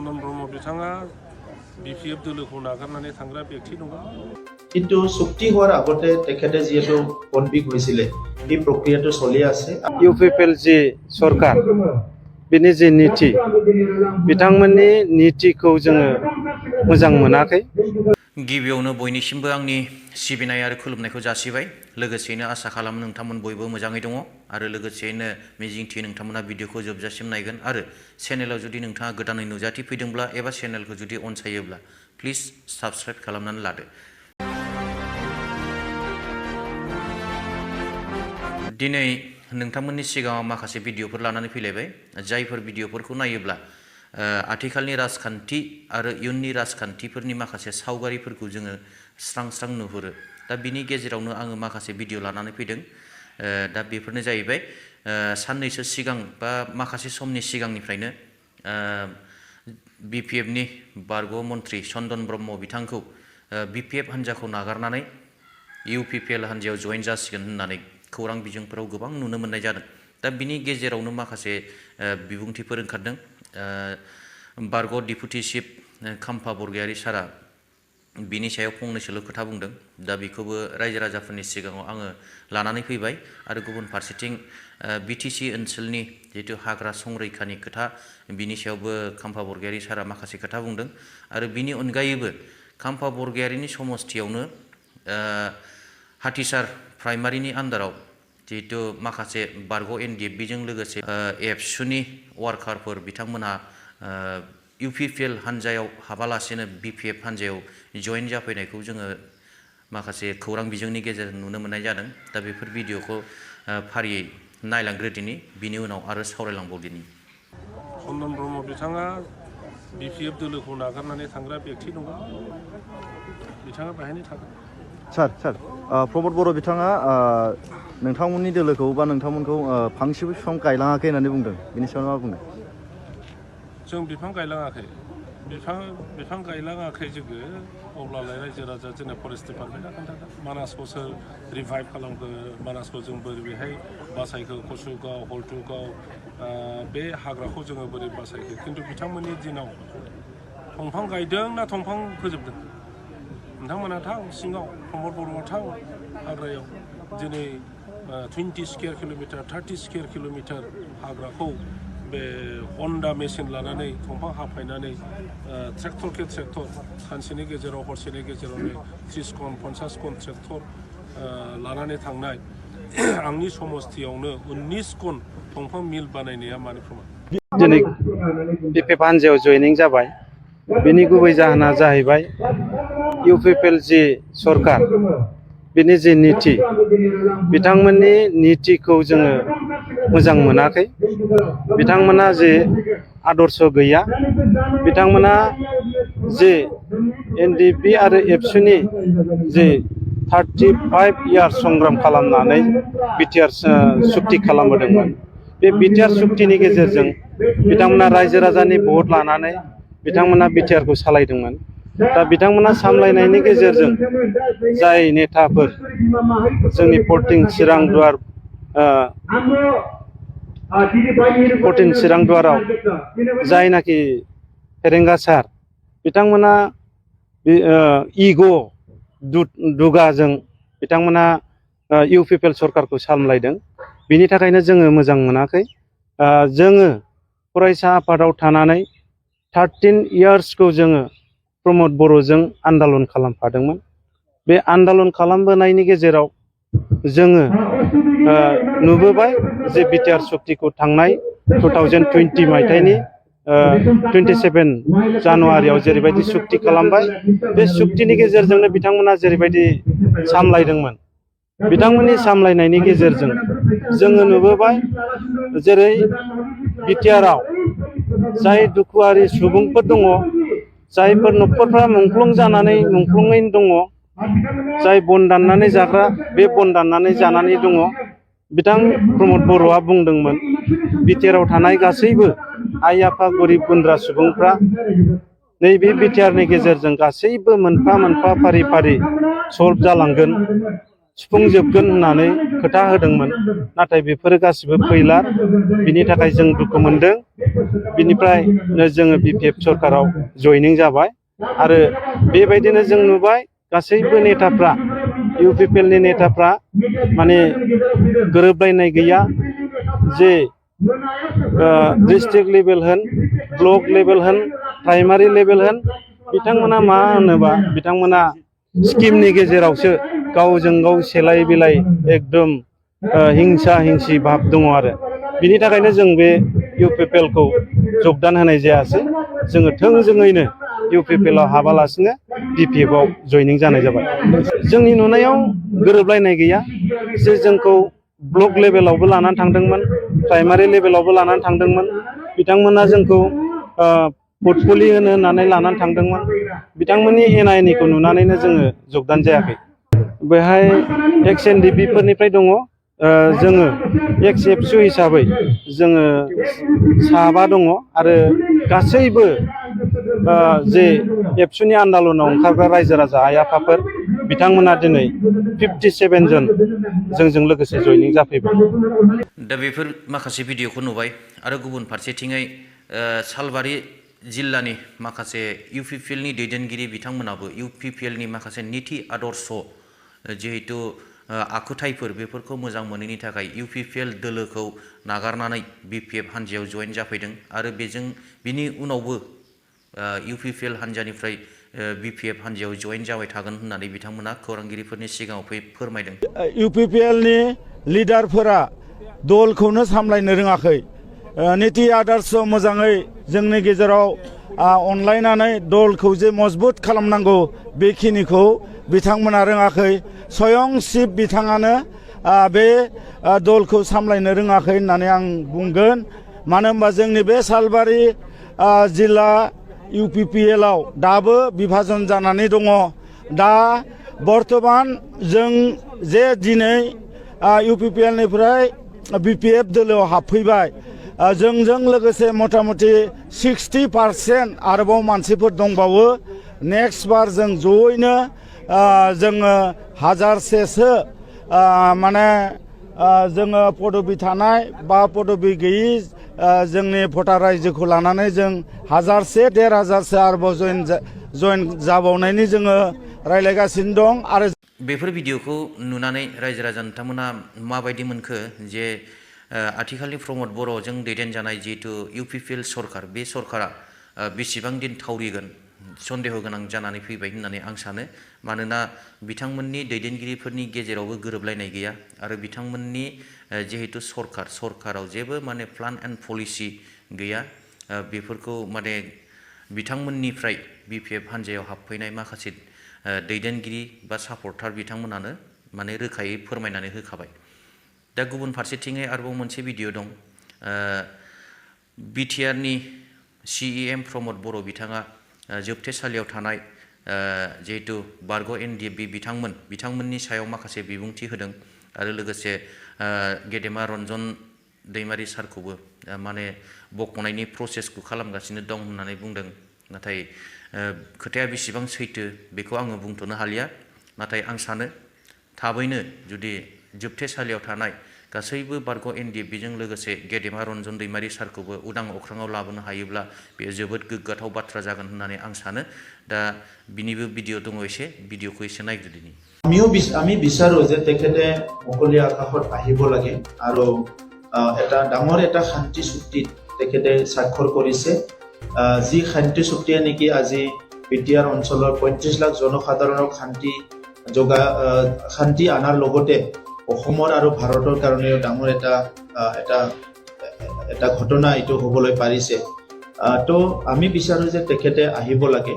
चन्दन ब्रह्म बिथाङा BPF दोलोखौ नागारनानै थांग्रा व्यक्ति नङा। কিন্তু চুক্তি হোৱাৰ আগতে তেখেতে যিহেতু কনভিক হৈছিলে এই প্ৰক্ৰিয়াটো চলি আছে। UPPL जी सरकार बिनि जे नीति बिथांमोननि नीतिखौ जोङो मोजां मोनाखै। गिबियावनो बयनिसिमबो आंनि सिबिनाय आरो खुलुमनायखौ जासिबाय। लोगोसेयैनो आसा खालामो नोंथांमोन बयबो मोजाङै दङ आरो लोगोसेयैनो मिजिंथियो नोंथांमोना भिडिअखौ जोबजासिम नायगोन आरो चेनेलाव जुदि नोंथाङा गोदानै नुजाथिफैदोंब्ला एबा चेनेलखौ जुदि अनसायोब्ला प्लिज साबस्क्राइब खालामनानै लादो। दिनै नोंथांमोननि सिगाङाव माखासे भिडिअफोर लानानै फैलायबाय जायफोर भिडिअफोरखौ नायोब्ला आथिखालनि राजखान्थि आरो इयुननि राजखान्थिफोरनि माखासे सावगारिफोरखौ जोङो स्रां स्रां नुहुरो। दा बिनि गेजेरावनो आङो माखासे भिडिअ लानानै फैदों। दा बेफोरनो जाहैबाय साननैसो सिगां बा माखासे समनि सिगांनिफ्रायनो BPFनि बारग' मन्त्रि चन्दन ब्रह्म बिथांखौ BPF हान्जाखौ नागारनानै UPPL हान्जायाव जयेन जासिगोन होननानै खौरां बिजोंफोराव गोबां नुनो मोननाय जादों। दा बिनि गेजेरावनो माखासे बिबुंथिफोर ओंखारदों। बारग' डिपुटि चिफ खाम्पा बरगयारी सारा बिनि सायाव फंनैसोल' खोथा बुंदों। दा बेखौबो रायजो राजाफोरनि सिगाङाव आङो लानानै फैबाय आरो गुबुन फारसेथिं BTC ओनसोलनि जिहेतु हाग्रा संरैखानि खोथा बिनि सायावबो खाम्पा बरगयारी सारा माखासे खोथा बुंदों आरो बिनि अनगायैबो खाम्पा बरगयारीनि समस्थियावनो हाथिसार प्राइमारिनि आन्दाराव जिहेतु माखासे बारग' NDFBजों लोगोसे एबसुनि वार्कारफोर बिथांमोनहा UPPL हान्जायाव हाबालासेनो BPF हान्जायाव जयेन जाफैनायखौ जोङो माखासे खौरां बिजोंनि गेजेरजों नुनो मोननाय जादों। दा बेफोर भिडिअखौ फारियै नायलांग्रोदिनि बिनि उनाव आरो सावरायलांबावदिनि। चन्दन ब्रह्म बिथाङा BPF दोलोखौ नागारनानै थांग्रा व्यक्ति नङा। बिथाङा बाहायनो थागोन। सार प्रमद बर' बिथाङा नोंथांमोननि दोलोखौ बा नोंथांमोनखौ फांसेबो बिफां गायलाङाखै होननानै बुंदों। बिनि सायाव मा बुंदों? जों बिफां गायलाङाखै। बिफां गायलाङाखै जोङो अब्लालाय रायजो राजा जोंना फरेस्ट डिपार्टमेन्टआ खोन्थागोन मानासखौ सोर रिभाइभ खालामखो, मानासखौ जों बोरै बेहाय बासायखो, कसुगाव हल्टुगाव बे हाग्राखौ जोङो बोरै बासायखो। खिन्थु बिथांमोननि दिनाव दंफां गायदों ना दंफां फोजोबदों? नोंथांमोना थां सिङाव प्रमद बर'आ थां हाग्रायाव दिनै 20 स्कुवेर किल'मिटार 30 स्कुवेर किल'मिटार हाग्राखौ बे हन्डा मेसिन लानानै दंफां हाफायनानै ट्रेक्टरके ट्रेक्टर सानसेनि गेजेराव हरसेनि गेजेरावनो 30 कन 50 कन ट्रेक्टर लानानै थांनाय आंनि समस्थियावनो 19 कन दंफां मिल बानायनाया मानि प्रमान? दिनै BPF हान्जायाव जयेनिं जाबाय। बिनि गुबै जाहोना जाहैबाय UPPL जी सरकार बिनि जे नीति बिथांमोननि नीतिखौ जोङो मोजां मोनाखै। बिथांमोना जे आदर्श गैया। बिथांमोना जे NDP आरो एबसुनि जे 35 इयार्स संग्राम खालामनानै BTR सुक्ति खालामबोदोंमोन। बे BTR सुक्तिनि गेजेरजों बिथांमोना रायजो राजानि भट लानानै बिथांमोना BTR खौ सालायदोंमोन। दा बिथांमोना सामलायनायनि गेजेरजों जाय नेताफोर जोंनि 14 चिरांदुवाराव जायनाखि पेरेंगा सार बिथांमोना इग' दुगाजों बिथांमोना UPPL सरकारखौ सामलायदों। बिनि थाखायनो जोङो मोजां मोनाखै। जोङो फरायसा आफादाव थानानै 13 इयार्सखौ जोङो प्रमद बर'जों आन्दालन खालामफादोंमोन। बे आन्दालन खालामबोनायनि गेजेराव जोङो नुबोबाय जे BTR सुक्तिखौ थांनाय 2020 मायथाइनि 27 जानुवारियाव जेरैबायदि सुक्ति खालामबाय बे सुक्तिनि गेजेरजोंनो बिथांमोना जेरैबायदि सामलायदोंमोन बिथांमोननि सामलायनायनि गेजेरजों जोङो नुबोबाय जेरै BTRआव जाय दुखुआरि सुबुंफोर दङ, जायफोर न'खरफ्रा मुंख्लं जानानै मुंख्लङैनो दङ, जाय बन दाननानै जाग्रा बे बन दाननानै जानानै दङ। बिथां प्रमद बर'आ बुंदोंमोन BTRआव थानाय गासैबो आइ आफा गरिब गुन्द्रा सुबुंफ्रा नैबे BTRनि गेजेरजों गासैबो मोनफा मोनफा फारि फारि सल्भ जालांगोन। सुफुंजोबगोन होननानै खोथा होदोंमोन नाथाय बेफोरो गासिबो फैला बिनि थाखाय जों दुखु मोनदों बिनिफ्राय जोङो BPF सरकाराव जयनिं जाबाय आरो बेबायदिनो जों नुबाय गासैबो नेताफ्रा UPPL नि नेताफ्रा माने गोरोबलायनाय गैया जे डिस्ट्रिक्ट लेभेल होन ब्लक लेभेल होन प्राइमारि लेभेल होन बिथांमोना मा होनोबा बिथांमोना स्किमनि गेजेरावसो गावजों गाव सेलाय बिलाय एकदम हिंसा हिंसि भाब दङ आरो बिनि थाखायनो जों बे UPPL खौ जगदान होनाय जायासै जोङो थोंजोङैनो UPPL आव हाबालासिनो BPF आव जयनिं जानाय जाबाय जोंनि नुनायाव गोरोबलायनाय गैया जे जोंखौ ब्लक लेभेलावबो लानानै थांदोंमोन प्राइमारि लेभेलावबो लानानै थांदोंमोन बिथांमोना जोंखौ पर्टफलिय होननानै लानानै थांदोंमोन बिथांमोननि NINखौ नुनानैनो जोङो जगदान जायाखै बेहाय एक्स NDB फोरनिफ्राय दङ जोङो एक्स एबसु हिसाबै जोङो साबा दङ आरो गासैबो जे एबसुनि आन्दालनाव ओंखारग्रा रायजो राजा आइ आफाफोर बिथांमोना दिनै 57 जन जोंजों लोगोसे जयनिं जाफैबाय दा बेफोर माखासे भिडिअखौ नुबाय आरो गुबुन फारसेथिङै सालबारि जिल्लानि माखासे UPPL नि दैदेनगिरि बिथांमोनाबो UPPL नि माखासे नीति आदर्श जिहेतु आखुथायफोर बेफोरखौ मोजां मोनैनि थाखाय UPPL दोलोखौ नागारनानै BPF हान्जायाव जयेन जाफैदों आरो बिनि उनावबो UPPL हान्जानिफ्राय BPF हान्जायाव जयेन जाबाय थागोन होननानै बिथांमोना खौरांगिरिफोरनि सिगाङाव फोरमायदों UPPL नि लिडारफोरा दलखौनो सामलायनो रोङाखै नीति आदर्श मोजाङै जोंनि गेजेराव अनलायनानै दलखौ जे मजबुत खालामनांगौ बेखिनिखौ बिथांमोना रोङाखै स्वयं शिब बिथाङानो बे दलखौ सामलायनो रोङाखै होननानै आं बुंगोन मानो होनबा जोंनि बे सालबारि जिल्ला UPPL आव दाबो बिभाजन जानानै दङ दा बर्तमान जों जे दिनै UPPL निफ्राय BPF दोलोआव हाबफैबाय जोंजों लोगोसे मथा मथि 60% आरोबाव मानसिफोर दंबावो नेक्स्ट बार जों जयैनो जोङो 1000सेसो माने जोङो पदबि थानाय बा पदबि गैयि जोंनि भटार रायजोखौ लानानै जों 1000से 1500 आरोबाव जयेन जाबावनायनि जोङो रायलायगासिनो दं आरो बेफोर भिडिअखौ नुनानै रायजो राजा नोंथांमोना माबायदि मोनखो जे आथिखालनि प्रमद बर'जों दैदेनजानाय जिहेतु UPPL सरकार बे सरकारा बेसेबां दिन थावरिगोन सन्देह गोनां जानानै फैबाय होननानै आं सानो मानोना बिथांमोननि दैदेनगिरिफोरनि गेजेरावबो गोरोबलायनाय गैया आरो बिथांमोननि जिहेतु सरकाराव जेबो माने प्लान एन्ड पलिसि गैया बेफोरखौ माने बिथांमोननिफ्राय BPF हान्जायाव हाबफैनाय माखासे दैदेनगिरि बा सापर्टार बिथांमोनानो माने रोखायै फोरमायनानै होखाबाय दा गुबुन फारसेथिङै आरोबाव मोनसे भिडिअ दं BTR नि CEM प्रमद बर' बिथाङा जोबथेसालियाव थानाय जिहेतु बारग' NDB बिथांमोननि सायाव माखासे बिबुंथि होदों आरो लोगोसे गेदेमा रन्जन दैमारि सारखौबो माने बख'नायनि प्रसेसखौ खालामगासिनो दं होननानै बुंदों नाथाय खोथाया बेसेबां सैथो बेखौ आङो बुंथ'नो हालिया नाथाय आं सानो थाबैनो जुदि जोबथेसालियाव थानाय गासैबो बारग' NDBजों लोगोसे गेदेमा रन्जन दैमारि सारखौबो उदां अख्राङाव लाबोनो हायोब्ला बेयो जोबोद गोग्गाथाव बाथ्रा जागोन होननानै आं सानो दा बिनिबो भिडिअ दङ एसे भिडिअखौ एसे नायग्रोदिनि আমি বিচাৰো যে তেখেতে মুকলি আকাশত আহিব লাগে আৰু এটা ডাঙৰ এটা শান্তি চুক্তিত তেখেতে স্বাক্ষৰ কৰিছে যি শান্তি চুক্তিয়ে নেকি আজি BTR অঞ্চলৰ 35 লাখ জনসাধাৰণক শান্তি আনাৰ লগতে অসমৰ আৰু ভাৰতৰ কাৰণে ডাঙৰ এটা ঘটনা এইটো হ'বলৈ পাৰিছে তো আমি বিচাৰো যে তেখেতে আহিব লাগে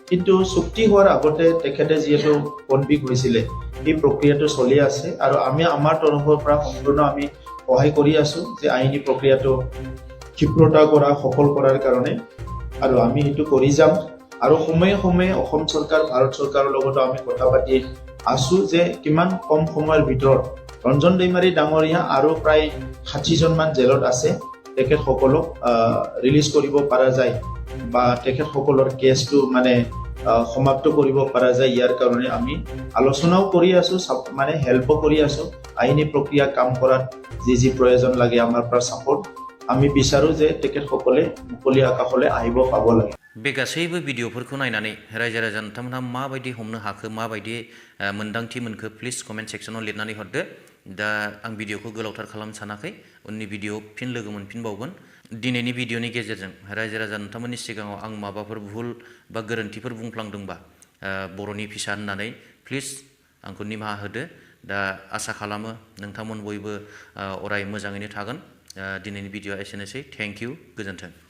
কিন্তু চুক্তি হোৱাৰ আগতে তেখেতে যিহেতু কনভিক হৈছিলে এই প্ৰক্ৰিয়াটো চলি আছে আৰু আমি আমাৰ তৰফৰ পৰা সম্পূৰ্ণ আমি সহায় কৰি আছো যে আইনী প্ৰক্ৰিয়াটো ক্ষিপ্ৰতা কৰা সফল কৰাৰ কাৰণে আৰু আমি সেইটো কৰি যাম আৰু সময়ে সময়ে অসম চৰকাৰ ভাৰত চৰকাৰৰ লগত আমি কথা পাতি আছো যে কিমান কম সময়ৰ ভিতৰত ৰঞ্জন দৈমাৰী ডাঙৰীয়া আৰু প্ৰায় 60 জন মান জেলত আছে তেখেতসকলক ৰিলিজ কৰিব পৰা যায় বা তেখেতসকলৰ কেছটো মানে সমাপ্ত কৰিব পৰা যায় ইয়াৰ কাৰণে আমি আলোচনাও কৰি আছো মানে হেল্পো কৰি আছো আইনী প্ৰক্ৰিয়া কাম কৰাত যি প্ৰয়োজন লাগে আমাৰ পৰা সাপোৰ্ট আমি বিচাৰো যে তেখেতসকলে মুকলি আকাশলৈ আহিব পাব লাগে बे गासैबो भिडिअफोरखौ नायनानै रायजो राजा नोंथांमोनहा माबायदि हमनो हाखो माबायदि मोन्दांथि मोनखो प्लिज कमेन्ट सेक्सनाव लिरनानै हरदो दा आं भिडिअखौ गोलावथार खालामनो सानाखै उननि भिडिअ फिन लोगो मोनफिनबावगोन दिनैनि भिडिअनि गेजेरजों रायजो राजा नोंथांमोननि सिगाङाव आं माबाफोर भुल बा गोरोन्थिफोर बुंफ्लांदोंबा बर'नि फिसा होननानै प्लिज आंखौ निमाहा होदो दा आसा खालामो नोंथांमोन बयबो अराय मोजाङैनो थागोन दिनैनि भिडिअआ एसेनोसै थेंक इउ गोजोन्थों